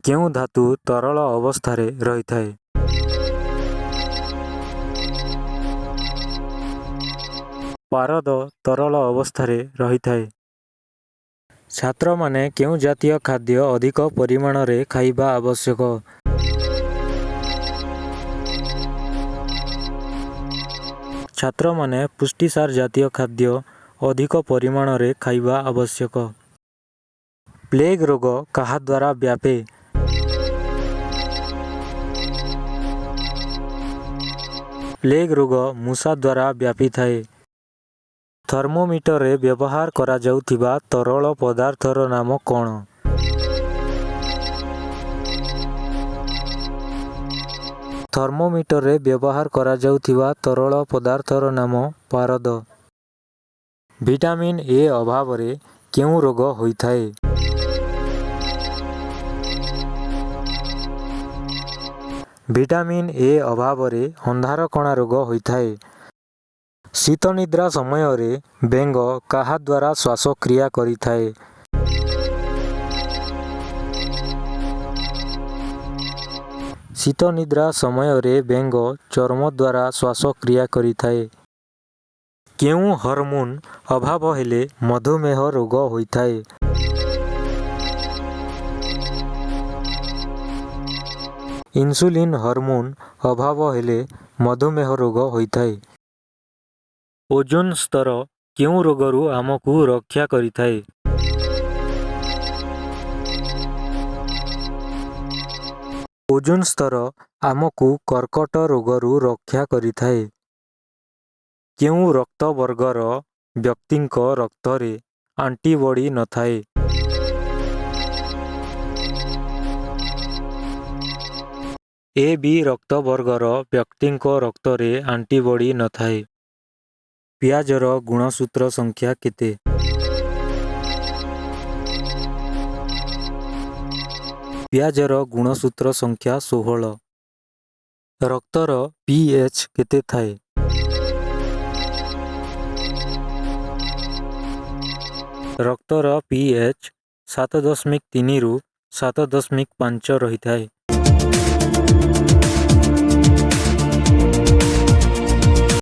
କେଉଁ ଧାତୁ ତରଳ ଅବସ୍ଥାରେ ରହିଥାଏ? ପାରଦ ତରଳ ଅବସ୍ଥାରେ ରହିଥାଏ। ଛାତ୍ରମାନେ କେଉଁ ଜାତୀୟ ଖାଦ୍ୟ ଅଧିକ ପରିମାଣରେ ଖାଇବା ଆବଶ୍ୟକ? ଛାତ୍ରମାନେ ପୁଷ୍ଟିସାର ଜାତୀୟ ଖାଦ୍ୟ ଅଧିକ ପରିମାଣରେ ଖାଇବା ଆବଶ୍ୟକ। ପ୍ଲେଗ ରୋଗ କାହାଦ୍ୱାରା ବ୍ୟାପେ? ପ୍ଲେଗ ରୋଗ ମୂଷାଦ୍ୱାରା ବ୍ୟାପିଥାଏ। ଥର୍ମୋମିଟରରେ ବ୍ୟବହାର କରାଯାଉଥିବା ତରଳ ପଦାର୍ଥର ନାମ କ'ଣ? ଥର୍ମୋମିଟରରେ ବ୍ୟବହାର କରାଯାଉଥିବା ତରଳ ପଦାର୍ଥର ନାମ ପାରଦ। ଭିଟାମିନ୍ ଏ ଅଭାବରେ କେଉଁ ରୋଗ ହୋଇଥାଏ? ଭିଟାମିନ୍ ଏ ଅଭାବରେ ଅନ୍ଧାରକଣା ରୋଗ ହୋଇଥାଏ। ଶୀତନିଦ୍ରା ସମୟରେ ବେଙ୍ଗ କାହାଦ୍ୱାରା ଶ୍ୱାସକ୍ରିୟା କରିଥାଏ? ଶୀତନିଦ୍ରା ସମୟରେ ବେଙ୍ଗ ଚର୍ମଦ୍ୱାରା ଶ୍ୱାସକ୍ରିୟା କରିଥାଏ। କେଉଁ ହରମୋନ୍ ଅଭାବ ହେଲେ ମଧୁମେହ ରୋଗ ହୋଇଥାଏ? ଇନସୁଲିନ୍ ହରମୋନ୍ ଅଭାବ ହେଲେ ମଧୁମେହ ରୋଗ ହୋଇଥାଏ। ଓଜୋନ୍ ସ୍ତର କେଉଁ ରୋଗରୁ ଆମକୁ ରକ୍ଷା କରିଥାଏ? ଓଜୋନ୍ ସ୍ତର ଆମକୁ କର୍କଟ ରୋଗରୁ ରକ୍ଷା କରିଥାଏ। କେଉଁ ରକ୍ତ ବର୍ଗର ବ୍ୟକ୍ତିଙ୍କ ରକ୍ତରେ ଆଣ୍ଟିବଡି ନଥାଏ? ଏ ବି ରକ୍ତ ବର୍ଗର ବ୍ୟକ୍ତିଙ୍କ ରକ୍ତରେ ଆଣ୍ଟିବଡି ନଥାଏ। ପିଆଜର ଗୁଣସୂତ୍ର ସଂଖ୍ୟା କେତେ? ପିଆଜର ଗୁଣସୂତ୍ର ସଂଖ୍ୟା 16। ରକ୍ତର ପି.ଏଚ୍. କେତେ ଥାଏ? ରକ୍ତର ପି.ଏଚ୍. 7.3ରୁ 7.5 ରହିଥାଏ।